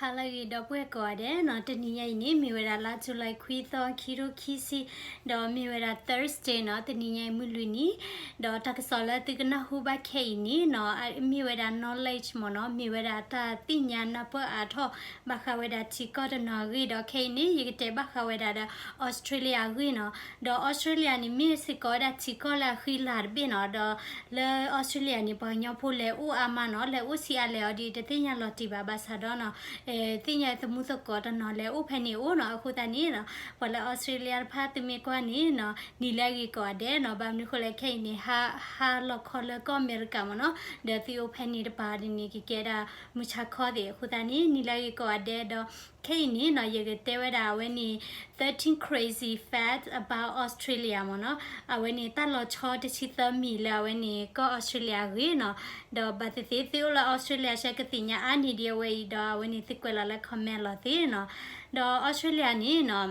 ဟါလၢအဂ့ၤ ဒီပုၢ်ဝဲၢ်ကိးဂၤဒဲးနီၤ, တနံၤညါအံၤန့ၣ် မ့ၢ်ဝဲဒၣ်လါ July ခွံသီ ခံထိခံဆံ, ဒီးမ့ၢ်ဝဲဒၣ် Thursday နီၤ, တနံၤညါအံၤမုၢ်လွံၢ်နံၤ, ဒီးတၢ်ကစီၣ်လၢသုကနၢ်ဟူဘၣ်ခဲအံၤန့ၣ်နီၤ, မ့ၢ်ဝဲဒၣ် knowledge မ့ၢ်နီၤ, မ့ၢ်ဝဲဒၣ်တၢ်သ့ၣ်ညါနၢ်ပၢၢ်အါထီၣ် ဘၣ်ဃးဝဲဒၣ်ထံကီၢ်တနီၤအဂ့ၢ်, ဒီးခဲအံၤန့ၣ် ယကတဲဘၣ်ဃးဝဲဒၣ်ဒီး Australia အဂ့ၢ်နီၤ, ဒီး Australia န့ၣ် မ့ၢ်စ့ၢ်ကီးဝဲဒၣ်ထံကီၢ်လၢအဃံလၤတဘ့ၣ်နီၤ, ဒီးလၢ Australia န့ၣ် ပှၤကညီဖိလဲၤအိၣ်အါမးနီၤ, လဲၤအိၣ်ဆံးအါလဲၣ်အီၤဒီး တသ့ၣ်ညါလီၤတံၢ်ဘၣ်, ဘၣ်ဆၣ်ဒီးနီၤ, သ့ၣ်ညါသမူသကိးတနီၤလဲၤအိၣ်ဖဲန့ၣ်အိၣ်နီၤ, အဃိသတးန့ၣ်နီၤ, ပှၤလၢ Australia တဖၣ်သုမ့ၢ်ကွၢ်န့ၣ်နီၤ, နံၤလၢအဂ့ၤကိးဂၤဒဲးနီၤ, ဘၣ်မနုၤဃိလဲၣ်ခဲအံၤန့ၣ် ဟါ ဟါလီၤခီလၢကီၢ်အမဲရကၤမ့ၢ်နီၤ, ဒီးသုအိၣ်ဖဲန့ၣ်တပၤဒ်န့ၣ် ကကဲဒၣ်မုၢ်ဆါခီသ့ၣ်, အဃိသတးန့ၣ် နံၤလၢအဂ့ၤကိးဂၤဒဲးဒီး ခဲအံၤန့ၣ်နီၤ, ယကတဲဝဲဒၣ်အဝဲန့ၣ် thirteen crazy facts about Australia မ့ၢ်နီၤ, အဝဲန့ၣ်တၢ်လီၤဆီတဆံသၢမံၤလၢအဝဲန့ၣ်ကီၢ် Australia အဂ့ၢ်နီၤ, ဒီးဘၣ်သ့ၣ်သ့ၣ်သုအိၣ်လၢ Australia ဆၢကသ့ၣ်ညါအါန့ၢ်ဒံးအဝဲအံၤဒီး အဝဲန့ၣ်သုကွဲးလီၤလၢ comment လီၤသ့နီၤ, ဒီး Australia န့ၣ်နီၤ မ့ၢ်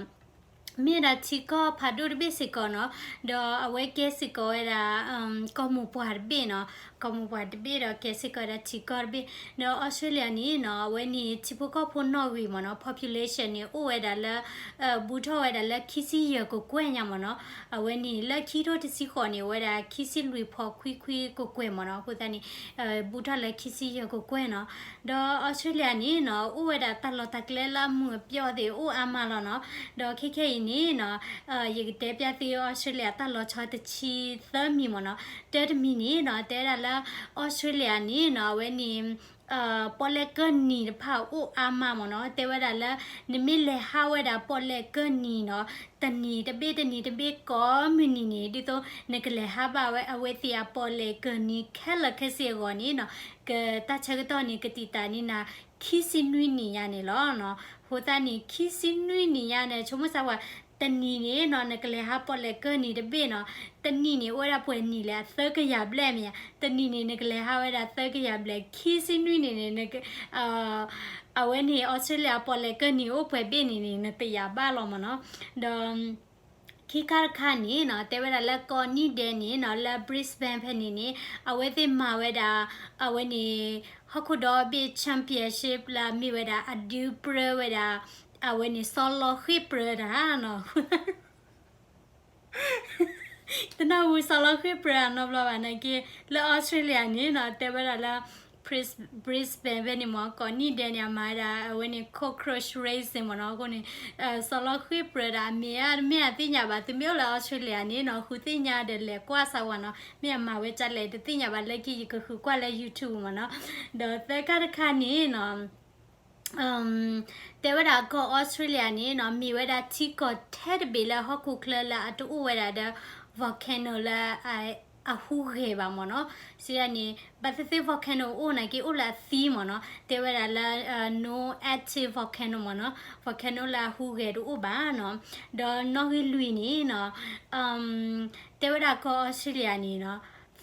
ဝဲဒၣ်ထံကီၢ်ဖးဒိၣ်တဘ့ၣ်စ့ၢ်ကီးနီၤ, ဒီးအဝဲကဲစ့ၢ်ကီးဝဲဒၣ် ကီၢ်မိၢ်ပှၢ်တဘ့ၣ်နီၤ, ကီၢ်မိၢ်ပှၢ်တဘ့ၣ်ဒီးကဲစ့ၢ်ကီးဝဲဒၣ်ထံကီၢ်တဘ့ၣ်, ဒီး Australia န့ၣ်နီၤ, အဝဲန့ၣ်ထံဖိကီၢ်ဖိနီၣ်ဂံၢ်မ့ၢ်နီၤ, population န့ၣ် အိၣ်ဝဲဒၣ်လၢ ဘူးထီၣ်ဝဲဒၣ်လၢခံဆံယဲၢ်ကကွဲၢ်ညါမ့ၢ်နီၤ, အဝဲန့ၣ်လၢခံထိတဆံဃိးန့ၣ် အိၣ်ဝဲဒၣ်ခံဆံလွံၢ်ဖီခွံခွံကကွဲၢ်မ့ၢ်နီၤ, အဃိသတးန့ၣ် ဘူးထီၣ်လၢခံဆံယဲၢ်ကကွဲၢ်နီၤ, ဒီး Australia န့ၣ်နီၤ အိၣ်ဝဲဒၣ်တၢ်လီၢ်တၢ်ကျဲလၢအမုာ်အပျီၢ်သ့ၣ်အိၣ်အါမးလီၤနီၤ, ဒီးခဲခဲအံၤန့ၣ်နီၤ ယကတဲပျၢ်သု Australia တၢ်လီၤဆီတဆံသၢမံၤမ့ၢ်နီၤ, တၢတမံၤန့ၣ်နီၤ တဲဝဲဒၣ်လၢ Australia န့ၣ်နီၤ အဝဲန့ၣ် ပီၣ်လဲၣ်ကၢၢ်နံၤတဖၣ်အိၣ်အါမးမ့ၢ်နီၤ, တဲဝဲဒၣ်လၢ နမ့ၢ်လဲၤဟးဝဲဒၣ်ပီၣ်လဲၣ်ကၢၢ်နံၤနီၤ, တနံၤတဘ့ၣ်တနံၤတဘ့ၣ်ကိးမုၢ်နံၤန့ၣ် ဒ်သိးနကလဲၤဟးဘၣ်ဝဲအဝဲသ့ၣ်အပီၣ်လဲၣ်ကၢၢ်နံၤခဲလၢာ်ခဲဆ့အဂီၢ်န့ၣ်နီၤ, ကတၢ်ဆၢကတီၢ်န့ၣ် ကတံာ်တာ်န့ၢ်နၤ ခံဆံနွံနံၣ်ညါန့ၣ်လီၤ. အဃိသတးန့ၣ် ခံဆံနွံနံၣ်ညါန့ၣ် ဆိကမိၣ်စၢ်ဝဲ တနံၤန့ၣ်နီၤ နကလဲၤဟးပီၣ်လဲၣ်ကၢၢ်နံၤတဘ့ၣ်နီၤ, တနံၣ်န့ၣ် အိၣ်ဝဲဒၣ်ပှဲၤနံၣ်လဲၣ် အသၢကယၤဘျဲၣ်မ့ၢ်ဧါ, တနံၣ်န့ၣ် နကလဲၤဟးဝဲဒၣ်သၢကယၤဘျဲၣ်, ခံဆံနွံနံၣ်န့ၣ် အဝဲန့ၣ် Australia ပီၣ်လဲၣ်ကၢၢ်နံၤအိၣ်ပှဲၤဘ့ၣ်န့ၣ်န့ၣ် နတယာ်ဘၣ်လီၤမ့ၢ်နီၤ, ဒီး ခံခါတခါန့ၣ်နီၤ တဲဝဲဒၣ်လၢကိးနံၣ်ဒဲးန့ၣ်နီၤ လၢ Brisbane ဖဲန့ၣ်န့ၣ် အဝဲသ့ၣ်မၤဝဲဒၣ် အဝဲန့ၣ် ဟီၣ်ခိၣ်ဒီဘ့ၣ် championship လၢအမ့ၢ်ဝဲဒၣ် အဒုပြၢဝဲဒၣ် အဝဲန့ၣ် စီၤလီၤဃ့ၢ်ပြၢတၢ်နီၤ တနၢ်ဟူစီၤလီၤဃ့ၢ်ပြၢအနီတဘျီဘၣ်နာ်က့ လၢ Australia န့ၣ်နီၤ တဲဝဲဒၣ်လၢ Bris- Brisbane ဖဲန့ၣ်မ့ၢ် ကိးနံၣ်ဒဲးန့ၣ် အမၤဝဲဒၣ် အဝဲန့ၣ် cockroach racing မ့ၢ်နီၤ, အဃိန့ၣ် စီၤလီၤဃ့ၢ်ပြၢဒၣ် အမ့ၢ်အါတမ့ၢ်အသ့ၣ်ညါဘၣ်, သုမ့ၢ်အိၣ်လၢ Australia န့ၣ်နီၤ ဃုသ့ၣ်ညါဒီးလဲၤကွၢ်စၢ်ဝဲနီၤ, မ့ၢ်အမၤဝဲဒ်လဲၣ် တသ့ၣ်ညါဘၣ်, လၢခံယကဃုကွၢ်လၢ YouTube မ့ၢ်နီၤ, ဒီးသၢခါတခါန့ၣ်နီၤ တဲဝဲဒၣ်ကီၢ် Australia န့ၣ်နီၤ မ့ၢ်ဝဲဒၣ်ထံကီၢ်ထဲတဘ့ၣ်လၢဟီၣ်ခိၣ်ချၢလၢအတအိၣ်ဝဲဒၣ်ဒီး volcano လၢ အဟူးဂဲၤဘၣ်မ့ၢ်နီၤ, စံးဒ်န့ၣ် ဘၣ်သ့ၣ်သ့ၣ် volcano အိၣ်နာ်က့ အိၣ်လၢအသံမ့ၢ်နီၤ, တဲဝဲဒၣ်လၢ no active volcano မ့ၢ်နီၤ, volcano လၢအဟူးဂဲၤတအိၣ်ဘၣ်နီၤ, ဒီးနီၣ်ဂံၢ်လွံၢ်န့ၣ်နီၤ တဲဝဲဒၣ်ကီၢ် Australia န့ၣ်နီၤ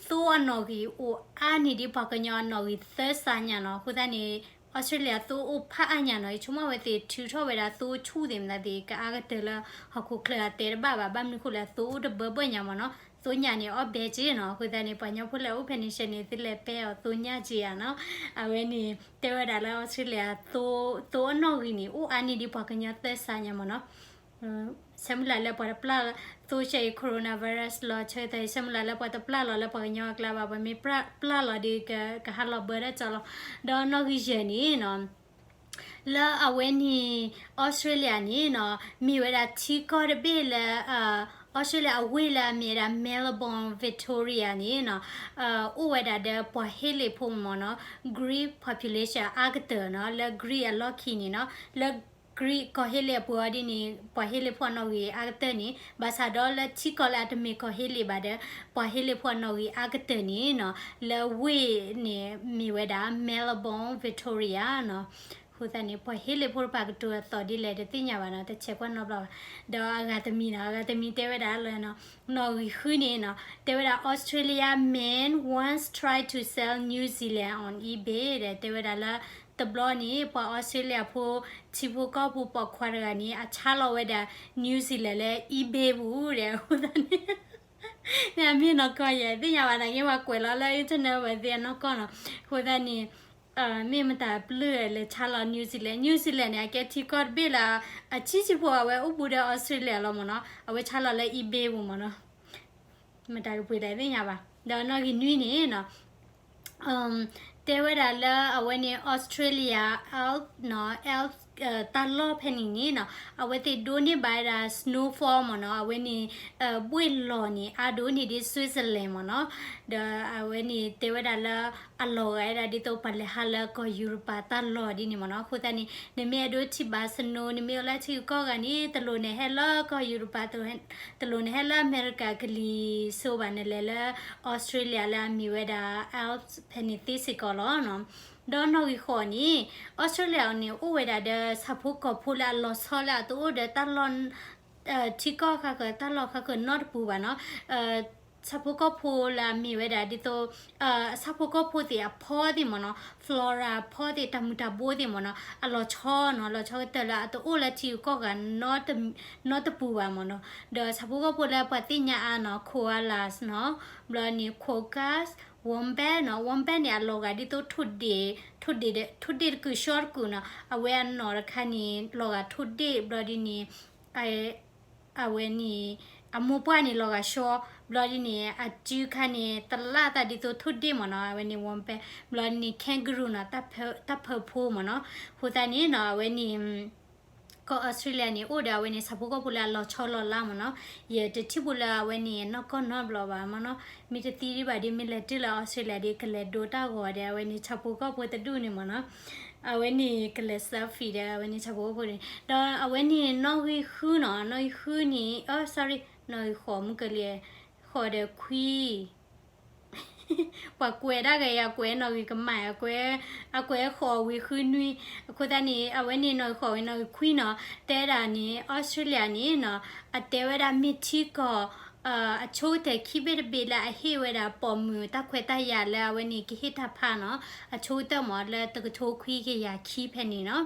သိအနီၣ်ဂံၢ်အိၣ်အါန့ၢ်ဒံးပှၤကညီအနီၣ်ဂံၢ်သၢစးညါနီၤ, အဃိသတးန့ၣ် Australia သိအိၣ်ဖးအါညါနီၤ, ယဆိကမိၣ်အဝဲသ့ၣ်ထုးထီၣ်ဝဲဒၣ်သိဆူၣ်သ့ၣ်မတၤသ့ၣ် ကအါကတၢၢ်လၢဟီၣ်ခိၣ်ချၢအတဲတဘၣ်ဘၣ်, ဘၣ်မနုၤဃိလဲၣ် သိအိၣ်တဘၢဘၢညါမ့ၢ်နီၤ, သိညါန့ၣ်အီၣ်ဘဲက့နီၤ, အဃိသတးန့ၣ် ပှၤကညီဖိလၢအိၣ်ဖဲန့ၣ်ဆဲန့ၣ် သုလဲၤပဲအီၤသိညါက့ဧါနီၤ, အဝဲန့ၣ် တဲဝဲဒၣ်လၢ Australia သိအနီၣ်ဂံၢ်န့ၣ် အိၣ်အါန့ၢ်ဒံးပှၤကညီသၢစးညါမ့ၢ်နီၤ ဆၢမုၢ်လၢ်လၢပှၤတပျၢ်လီၤ, သိဆဲအံၤ coronavirus လီၤဆၢကတီၢ်အံၤ ဆၢမုၢ်လၢ်လၢပှၤတပျၢ်လီၤလၢပှၤကညီအကျါဘၣ်, ပှၤမ့ၢ်ပျၢ်လီၤဒီး ကဟးလီၤဘၢတၢ်ကၠီလီၤ, ဒီးနီၣ်ဂံၢ်ယဲၢ်န့ၣ်နီၤ လၢအဝဲန့ၣ် Australia န့ၣ်နီၤ မ့ၢ်ဝဲဒၣ်ထံကီၢ်တဘ့ၣ်လၢ Australia အဝ့ၢ်လၢအမ့ၢ်ဝဲဒၣ် Melbourne Victoria န့ၣ်နီၤ အိၣ်ဝဲဒၣ်ဒီးပှၤဟ့လ့ၣ်ဖိမ့ၢ်နီၤ Greek population အါကတၢၢ်နီၤ လၢ Greek အလီၢ်ခံန့ၣ်နီၤ လၢ Greek ကီၢ်ဟ့လ့ၣ်အပူၤအီၤဒ်န့ၣ် ပှၤဟ့လ့ၣ်ဖိအနီၣ်ဂံၢ်အါကတၢၢ်န့ၣ် ဘၣ်ဆၣ်ဒီးလၢထံကီၢ်လၢအတမ့ၢ်ကီၢ်ဟ့လ့ၣ်ဘၣ်ဒီး ပှၤဟ့လ့ၣ်ဖိအနီၣ်ဂံၢ်အါကတၢၢ်န့ၣ်နီၤ လၢဝ့ၢ်န့ၣ်မ့ၢ်ဝဲဒၣ် Melbourne Victoria နီၤ အဃိသတးန့ၣ် ပှၤဟ့လ့ၣ်ဖိတဖၣ်ကတိၤအသီၣ်ဒ်လဲၣ်တသ့ၣ်ညါဘၣ်နီၤ တဆဲးကွၢ်နီတဘျီဘၣ် ဒီးအဂၤတမံၤနီၤ အဂၤတမံၤတဲဝဲဒၣ်လၢ နီၣ်ဂံၢ်ဃုန့ၣ်နီၤ တဲဝဲဒၣ် Australia man once tried to sell New Zealand on eBay ဒီး တဲဝဲဒၣ်လၢ တဘျီန့ၣ် ပှၤ Australia ဖိ ထံဖိကီၢ်ဖိပိာ်ခွါတဂၤန့ၣ် အဆါလီၤဝဲဒၣ် New Zealand လၢ eBay ပူၤဒီး အဃိသတးန့ၣ် မ့ၢ်အမ့ၢ်နီၢ်ကီၢ်ယဲ သ့ၣ်ညါဘၣ်နာ်က့ ပှၤကွဲးလီၤလၢ internet ဝဲသ့ၣ်အနီၢ်ကီၢ်နီၤ အဃိသတးန့ၣ် မ့ၢ်မတၤပျုၢ်လဲၤဆါလီၤ New Zealand, New Zealand န့ၣ် အကဲထံကီၢ်တဘ့ၣ်လၢ အဆံးဆံးဖိ အဝဲအိၣ်ဘူးဒီး Australia လီၤမ့ၢ်နီၤ, အဝဲဆါလီၤလၢ eBay ပူၤမ့ၢ်နီၤ, မတၤကပှ့ၤလဲၣ်သ့ၣ်ညါဘၣ်, ဒီးနီၣ်ဂံၢ်နွံန့ၣ်နီၤ တဲဝဲဒၣ်လၢအဝဲန့ၣ် Australia Alps နီၤ, Alps တၢ်လီၢ်ဖဲန့ၣ်န့ၣ်နီၤ, အဝဲသ့ၣ်ဒိးန့ၢ်ဘၣ်ဝဲဒၣ် snowfall မ့ၢ်နီၤ, အဝဲန့ၣ် ဘှ့ၣ်လီၤန့ၣ် အါဒိၣ်န့ၢ်ဒ် Switzerland မ့ၢ်နီၤ, ဒီးအဝဲန့ၣ်တဲဝဲဒၣ်လၢ အလီၤဂာ်ဝဲဒၣ်ဒ်သိးပှၤလဲၤဟးလၢကီၢ်ယူရပၤတၢ်လီၢ်ဒ်န့ၣ်မ့ၢ်နီၤ, အဃိသတးန့ၣ် နမ့ၢ်အဲၣ်ဒိးထံၣ်ဘၣ် snow နမ့ၢ်အိၣ်လၢထံဂုၤကီၢ်ဂၤန့ၣ် တလိၣ်န့ၣ်ဟဲလၢကီၢ်ယူရပၤ တလိၣ်န့ၣ်ဟဲလၢအမဲရကၤကလံၤစိဘၣ်, နလဲၤလၢ Australia လၢအမ့ၢ်ဝဲဒၣ် Alps ဖဲန့ၣ်သ့စ့ၢ်ကီးလီၤနီၤ, ဒီးနီၣ်ဂံၢ်ဃိးန့ၣ် Australia န့ၣ် အိၣ်ဝဲဒၣ်ဒီးဆၣ်ဖိကီၢ်ဖိလၢအလီၤဆီလၢအတအိၣ်ဒီးတၢ်လီၢ် ထံကီၢ်ဃၣ်ဃၢၤ တၢ်လီၢ်ဃၣ်ဃၢၤနီတပူၤဘၣ်နီၤ, ဆၣ်ဖိကီၢ်ဖိလၢအမ့ၢ်ဝဲဒၣ်ဒ်သိး ဆၣ်ဖိကီၢ်ဖိသ့ၣ်အဖီသ့ၣ်မ့ၢ်နီၤ, flora ဖီသ့ၣ် တၢ်မုၢ်တၢ်ဘိသ့ၣ်မ့ၢ်နီၤ, အလီၤဆီနီၤ, လီၤဆီကတၢၢ်လၢအတအိၣ်လၢထံဂုၤကီၢ်ဂၤ နီတပူၤဘၣ်မ့ၢ်နီၤ, ဒီးဆၣ်ဖိကီၢ်ဖိလၢပှၤသ့ၣ်ညါအါနီၤ koalas နီၤ, ဘျီန့ၣ် quokkas, wombat နီၤ, wombat န့ၣ် အလီၤဂာ်ဒ်သိး ထိၣ်ဒ့ၣ်, ထိၣ်ဒ့ၣ်တကုာ်ဆှီတကုာ်နီၤ, အဝဲအနီၢ်တခါန့ၣ် လီၤဂာ်ထိၣ်ဒ့ၣ် ဘျီဒ်န့ၣ် အဝဲန့ၣ် အမိၢ်ပှၢ်န့ၣ်လီၤဂာ်ဆှီ, ဘျီဒ်န့ၣ် အစုခါန့ၣ် တလၢ်သးဒ်သိးထိၣ်ဒ့ၣ်မ့ၢ်နီၤ, အဝဲန့ၣ် wombat, ဘျီဒ်န့ၣ် kangaroo နီၤ, တၢ်ဖၢဖိမ့ၢ်နီၤ, အဃိသတးန့ၣ်နီၤ အဝဲန့ၣ် ကီၢ် Australia န့ၣ် အိၣ်ဒီးအဝဲန့ၣ် ဆၣ်ဖိကီၢ်ဖိလၢအလီၤဆီလီၤလးမ့ၢ်နီၤ, ယတထံၣ်ဘူးလၢအဝဲန့ၣ် နီၢ်ကီၢ်နီတဘျီဘၣ်မ့ၢ်နီၤ, မ့ၢ်တသံဒံးဘၣ်ဒီး မ့ၢ်လဲၤတုၤလၢ Australia ဒီး ကလဲၤဒိတၢ်ဂီၤဒီး အဝဲန့ၣ် ဆၣ်ဖိကီၢ်ဖိတဒူၣ်န့ၣ်မ့ၢ်နီၤ, အဝဲန့ၣ်ကလဲၤ selfie ဒီး အဝဲန့ၣ် ဆၣ်ဖိကီၢ်ဖိန့ၣ် ဒီးအဝဲန့ၣ် နီၣ်ဂံၢ်ဃုနီၤ, နီၣ်ဂံၢ်ဃုန့ၣ် အ sorry, နီၣ်ဂံၢ်ဃိးမုၢ်ကလံၤ, ဃိးဒီးခွံ ပှၤကွဲးဒၣ်ဂ့ၤ အကွဲးနီၣ်ဂံၢ်ကမၣ် အကွဲး, အကွဲးဃိးဝံၤဃုနွံ, အဃိသတးန့ၣ် အဝဲန့ၣ်နီၣ်ဂံၢ်ဃိးဝံၤနီၣ်ဂံၢ်ခွံနီၤ, တဲဒၣ်န့ၣ် Australia န့ၣ်နီၤ, အတဲဝဲဒၣ်မ့ၢ်ထံကီၢ် အဆိကတၢၢ်ခံဘ့ၣ်တဘ့ၣ်လၢအဟ့ၣ်ဝဲဒၣ်ပိာ်မုၣ်တၢ်ခွဲးတၢ်ယာ်လၢအဝဲန့ၣ်ကဟ့ၣ်တၢ်ဖးနီၤ, အဆိကတၢၢ်မ့ၢ်လၢတကထိခွံကယၤခံဖဲန့ၣ်နီၤ,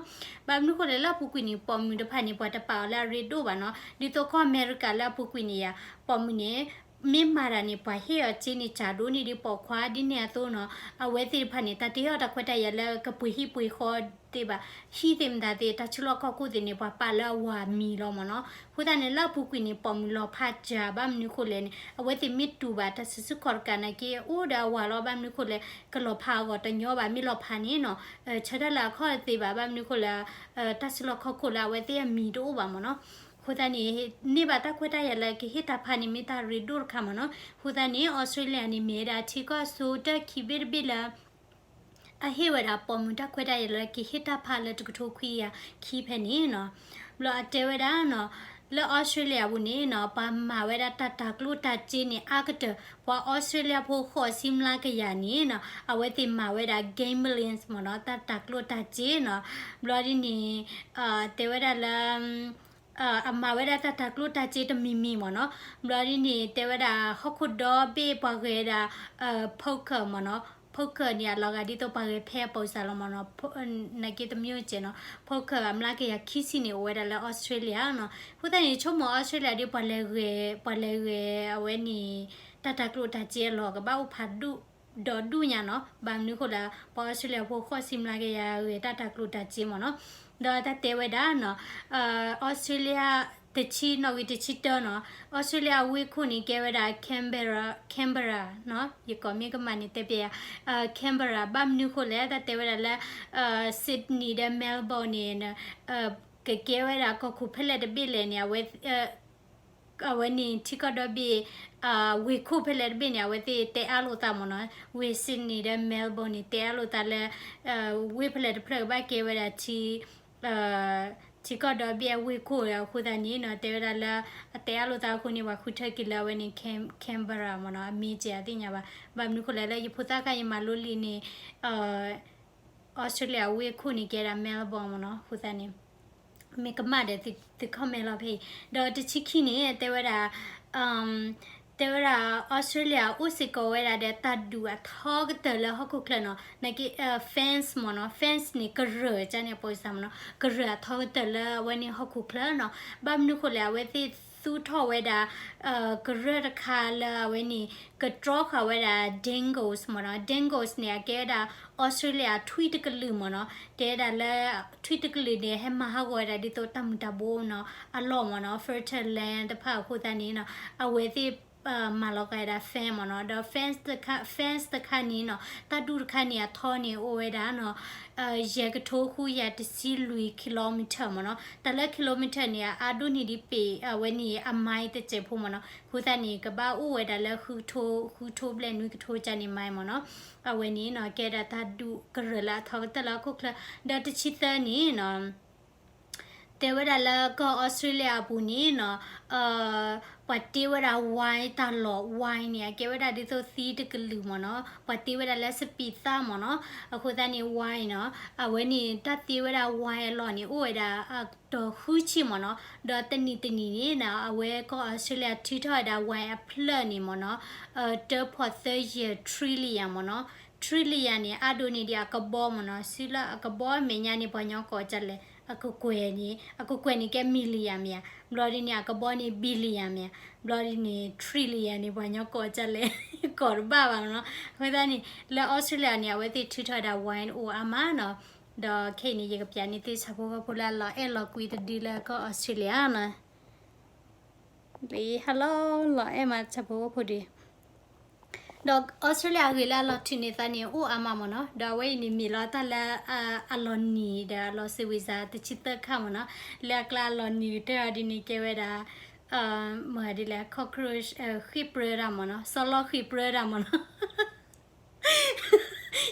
ဘၣ်မနုၤဃိလဲၣ်လၢအပူၤကွံာ်န့ၣ် ပိာ်မုၣ်တဖၣ်န့ၣ် ပှၤတပာ်အီၤလၢအရ့ဒိၣ်ဘၣ်နီၤ, ဒ်သိးကီၢ်အမဲရကၤလၢအပူၤကွံာ်န့ၣ်ယါ, ပိာ်မုၣ်န့ၣ် မ့ၢ်မၤတၢ်န့ၣ် ပှၤဟ့ၣ်အီၤစ့န့ၣ် ကၢ်ဒိၣ်န့ၢ်ဒ်ပိာ်ခွါဒ်န့ၣ်အသိးနီၤ, အဝဲသ့ၣ်တဖၣ်န့ၣ် တၢ်တဟ့ၣ်အီၤတၢ်ခွဲးတၢ်ယာ်လၢကပှ့ၤဟံၣ်ပှ့ၤဃီသ့ဘၣ်, ဟံၣ်သ့ၣ်မတၤသ့ၣ် တၢ်စုလီၢ်ခီၣ်ခိၣ်သ့ၣ်န့ၣ် ပှၤပာ်လၢအဝၤမံၤလီၤမ့ၢ်နီၤ, အဃိသတးန့ၣ် လၢအပူၤကွံာ်န့ၣ် ပိာ်မုၣ်လီၤဖးစှၤ ဘၣ်မနုၤဃိလဲၣ်န့ၣ် အဝဲသ့ၣ်မ့ၢ်တူၢ်ဘၣ်တၢ်စုဆူၣ်ခီၣ်တကးနာ်က့ အိၣ်ဒီးအဝၤလီၤ ဘၣ်မနုၤဃိလဲၣ် ကလီၤဖးအဂီၢ်တညီဘၣ် မ့ၢ်လီၤဖးန့ၣ်နီၤ, ဆၢထၢၣ်လၢအခီၣ်သ့ဘၣ် ဘၣ်မနုၤဃိလဲၣ် တၢ်စုလီၢ်ခီၣ်ခိၣ်လၢအဝဲသ့ၣ်အမံၤတအိၣ်ဘၣ်မ့ၢ်နီၤ, အဃိသတးန့ၣ် န့ၢ်ဘၣ်တၢ်ခွဲးတၢ်ယာ်လၢကဟ့ၣ်တၢ်ဖးန့ၣ် မ့ၢ်တၢ်ရ့ဒိၣ်တခါမ့ၢ်နီၤ, အဃိသတးန့ၣ် Australia န့ၣ် မ့ၢ်ဝဲဒၣ်ထံကီၢ်အဆိကတၢၢ်ခံဘ့ၣ်တဘ့ၣ်လၢ အဟ့ၣ်ဝဲဒၣ်ပိာ်မုၣ်တၢ်ခွဲးတၢ်ယာ်လၢကဟ့ၣ်တၢ်ဖးလၢတကထိခွံကယၤခံဖဲန့ၣ်နီၤ, ဘျီအတဲဝဲဒၣ်နီၤ, လၢ Australia ပူၤန့ၣ်နီၤ ပှၤမၤဝဲဒၣ်တၢ်တၤကျိၣ်တၤစ့န့ၣ် အါကတၢၢ် ပှၤ Australia ဖိဃိးဆံမျးကယၤန့ၣ်နီၤ အဝဲသ့ၣ်မၤဝဲဒၣ် gambling မ့ၢ်နီၤ တၢ်တၤကျိၣ်တၤစ့နီၤ, ဘျီဒ်န့ၣ် တဲဝဲဒၣ်လၢ အမၤဝဲဒၣ်တၢ်တၤကျိၣ်တၤစ့တမံၤမံၤမ့ၢ်နီၤ, ဘျီဒ်န့ၣ် တဲဝဲဒၣ်ဟီၣ်ခိၣ်ဒီဘ့ၣ်ပှၤဂဲၤဒၣ် poker မ့ၢ်နီၤ, poker န့ၣ် အလီၤဂာ်ဒ်သိးပှၤဂဲၤဖဲအပိစါလီၤမ့ၢ်နီၤ, နာ်က့တမ့ၢ်ကဲနီၤ, poker အမျးကယၤခံဆံန့ၣ် အိၣ်ဝဲဒၣ်လၢ Australia နီၤ, အဃိသတးန့ၣ် ဆိကမိၣ် Australia ဒီးပှၤလဲၤဂဲၤ ပှၤလဲၤဂဲၤအဝဲန့ၣ် တၢ်တၤကျိၣ်တၤစ့အလီၢ်ကဘၣ်အိၣ်ဖးဒိၣ် ဒီးဒူၣ်ညါနီၤ, ဘၣ်မနုၤဃိလၢ ပှၤ Australia ဖိဃိးဆံမျးကယၤဂဲၤတၢ်တၤကျိၣ်တၤစ့မ့ၢ်နီၤ, ဒီးတၢ်တဲဝဲဒၣ်နီၤ, Australia တဆံ နီၣ်ဂံၢ်တဆံတၢနီၤ, Australia ဝ့ၢ်ခိၣ်န့ၣ် ကဲဝဲဒၣ် Canberra, Canberra နီၤ, ယကိးမ့ၢ်ကမၣ်န့ၣ်တဲပျဲယၤ, Canberra ဘၣ်မနုၤဃိလဲၣ် တၢ်တဲဝဲဒၣ်လၢ Sydney ဒီး Melbourne န့ၣ် ကကဲဝဲဒၣ်ကီၢ်ခိၣ်ဖဲလဲၣ်တဘ့ၣ်လဲၣ်န့ၣ် အဝဲ အဝဲန့ၣ်ထံကီၢ်ဒီဘ့ၣ် ဝ့ၢ်ခိၣ်ဖဲလဲၣ်တဘ့ၣ်န့ၣ် အဝဲသ့ၣ်တဲအါလိာ်သးမ့ၢ်နီၤ, ဝ့ၢ် Sydney ဒီး Melbourne န့ၣ် တဲအါလိာ်သးလၢ ဝ့ၢ်ဖဲလဲၣ်တဖျၢၣ်ကဘၣ်ကဲဝဲဒၣ်ထံ ထံကီၢ်ဒီဘ့ၣ်အဝ့ၢ်ခိၣ်အဃိသတးန့ၣ်နီၤ, တဲဝဲဒၣ်လၢ အတဲအါလိာ်သးအဃိန့ၣ် ပှၤဃုထၢက့ၤလၢအဝဲန့ၣ် Canberra မ့ၢ်နီၤ, အမ့ၢ်ကဲအသ့ၣ်ညါဘၣ်, ဘၣ်မနုၤဃိလဲၣ်လၢယဖိသၣ်ခါယမၤလိလံာ်န့ၣ် Australia အဝ့ၢ်ခိၣ်န့ၣ် ကဲဒၣ် Melbourne မ့ၢ်နီၤ, အဃိသတးန့ၣ် မ့ၢ်ကမၣ်ဒီးသု သု comment လီၤဖဲအံၤ, ဒီးတဆံခံန့ၣ် တဲဝဲဒၣ် တဲဝဲဒၣ် Australia အိၣ်စ့ၢ်ကီးဝဲဒၣ်ဒီးတၢ်ဒူၣ်အထီကတၢၢ်လၢဟီၣ်ခိၣ်ချၢနီၤ, နာ်က့ fence မ့ၢ်နီၤ, fence န့ၣ် ကရၢၢ်ကန့ၣ် ပိစါမ့ၢ်နီၤ, ကရၢၢ်အထီကတၢၢ်လၢအဝဲန့ၣ်ဟီၣ်ခိၣ်ချၢနီၤ, ဘၣ်မနုၤဃိလဲၣ် အဝဲသ့ၣ် သူၣ်ထီၣ်ဝဲဒၣ် ကရၢၢ်တခါလၢအဝဲန့ၣ် ကတြီဃာ်ဝဲဒၣ် dingoes မ့ၢ်နီၤ. Dingoes န့ၣ် အကဲဝဲဒၣ် Australia ထွံၣ်တကလုာ်မ့ၢ်နီၤ. တဲဝဲဒၣ်လၢ ထွံၣ်တကလုာ်န့ၣ် ဟဲမၤဟးဂီၤဝဲဒၣ်ဒ်သိးတၢ်မုၢ်တၢ်ဘိနီၤ အလီၢ်မ့ၢ်နီၤ, fertile land တဖၣ်အဃိသတးန့ၣ်နီၤ အဝဲသ့ၣ် မၤလီၤက့ၤဝဲဒၣ် fence မ့ၢ်နီၤ. ဒီး fence တခါ fence တခါန့ၣ်နီၤ တၢ်ဒူၣ်တခါန့ၣ် အထီန့ၣ်အိၣ်ဝဲဒၣ်နီၤ ယဲၢ်ကထိဃုယၤတဆံလွံၢ် kilometer မ့ၢ်နီၤ. တၢ်လၢ kilometer န့ၣ် အါဒိၣ်န့ၢ်ဒံးပ့ၤ အဝဲန့ၣ်အ mile တစဲးဖိမ့ၢ်နီၤ. အဃိသတးန့ၣ် ကဘၣ်အိၣ်ဝဲဒၣ်လၢဃုကထိ ဃုကထိဘျဲၣ်နွံကထိကန့ၣ် mile မ့ၢ်နီၤ. အဝဲန့ၣ်နီၤ ကဲဒၣ်တၢ်ဒူၣ်ကရၢၢ်လၢအထီကတၢၢ်လၢဟီၣ်ခိၣ်ချၢ ဒီးတဆံသၢန့ၣ်နီၤ တဲဝဲဒၣ်လၢကီၢ်အီစထြ့လယါအပူၤန့ၣ်နီၤ ပှၤတ့ဝဲဒၣ် wine တၢ်လီၢ် wine န့ၣ် အကဲဝဲဒၣ်ဒ်သိးသံတကလုာ်မ့ၢ်နီၤ, ပှၤတ့ဝဲဒၣ်လၢစပံးသၣ်မ့ၢ်နီၤ. အဃိသတးန့ၣ် wine နီၤ အဝဲန့ၣ် တၢ်တ့ဝဲဒၣ် wine အလီၢ်န့ၣ် အိၣ်ဝဲဒၣ် ဒီးဃုဆံမ့ၢ်နီၤ. ဒီးတနံၤတနံၤန့ၣ်နီၤ အဝဲကီၢ်အီစထြ့လယါထုးထီၣ်ဝဲဒၣ် wine အဖျၢၣ်န့ၣ်မ့ၢ်နီၤ တၢဖီၣ်သၢယဲၢ် trillion မ့ၢ်နီၤ. trillion န့ၣ် အါဒိၣ်န့ၢ်ဒံးအကဘီမ့ၢ်နီၤ, စုလၢအကဘီအမဲာ်ညါန့ၣ် ပှၤညီကိးဒ်လဲၣ်, အကကွဲၢ်န့ၣ် အကကွဲၢ်န့ၣ်ကဲ million မ့ၢ်ဧါ, ဘျီဒ်န့ၣ် အကဘီန့ၣ် billion မ့ၢ်ဧါ, ဘျီဒ်န့ၣ် trillion န့ၣ် ပှၤညီကိးဒ်လဲၣ်, ကိးတဘၣ်ဘၣ်မ့ၢ်နီၤ. အဃိသတးန့ၣ် လၢအီစထြ့လယါန့ၣ် အဝဲသ့ၣ်ထုးထီၣ်ဝဲဒၣ် wine အိၣ်အါမးနီၤ. ဒီးခဲအံၤန့ၣ် ယကပျးန့ၢ်သုဆၣ်ဖိကီၢ်ဖိလၢအလီၤအဲၣ်လီၤကွံတဒုလၢကီၢ်အီစထြ့လယါနီၤ. လၢဟါလီၤလီၤအဲၣ်မးဆၣ်ဖိကီၢ်ဖိဒုး, ဒီးအီစထြ့လယါအဂ့ၢ်လၢအလီၤထုးန့ၢ်သးန့ၣ် အိၣ်အါမးမ့ၢ်နီၤ. ဒီးအဝဲအံၤန့ၣ်မ့ၢ်လီၤတၢ်လၢ အလီၤနံၤဒီးအလီၤစံးဝံၤစါ တဆံသၢခါမ့ၢ်နီၤ. လၢအကျါအလီၤနံၤကတၢၢ်အီၤဒ်န့ၣ် ကဲဝဲဒၣ် မ့ၢ်ဒ်လဲၣ် cockroach ဃ့ၢ်ပြၢတၢ်မ့ၢ်နီၤ, စီလီဃ့ၢ်ပြၢတၢ်မ့ၢ်နီၤ.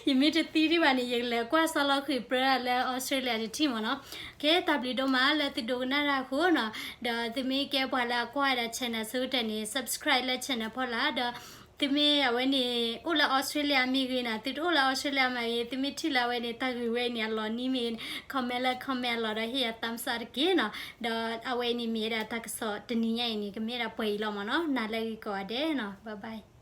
ယမ့ၢ်တသံဒံးဘၣ်န့ၣ် ယကလဲၤကွၢ်စီလီဃ့ၢ်ပြၢတၢ်လၢအီစထြ့လယါတထံၣ်မ့ၢ်နီၤ. ကဲ တၢ်ဘျုးဒိၣ်မးလၢသုဒိကနၣ်တၢ်အဃိနီၤ. ဒီးသုမ့ၢ်ကဲပှၤလၢအကွၢ်ဝဲဒၣ် channel ဆိကတၢၢ်န့ၣ် subscribe လၢ channel ဖီလာ်ဒီး သုမ့ၢ်အဝဲန့ၣ် အိၣ်လၢအီစထြ့လယါမ့ၢ်ဂ့ၤနီၤ, သုတအိၣ်လၢအီစထြ့လယါမ့ၢ်ဂ့ၤ, သုမ့ၢ်ထံၣ်လၢအဝဲန့ၣ် တၢ်ဂ့ၢ်ဝဲအံၤန့ၣ် အလီၤနံၤမ့ၢ်ဂ့ၤန့ၣ် comment လၢ comment အလီၢ်ဒီးဟ့ၣ်ယၤ thumbs up တက့ၢ်နီၤ. ဒီးအဝဲအံၤန့ၣ်မ့ၢ်ဝဲဒၣ်တၢ်ကစီၣ်တနံၤညါအံၤန့ၣ် ကမ့ၢ်ဝဲဒၣ်ပှဲၤအံၤလီၤမ့ၢ်နီၤ. နၤလၢအဂ့ၤကိးဂၤဒဲးနီၤ. Bye bye.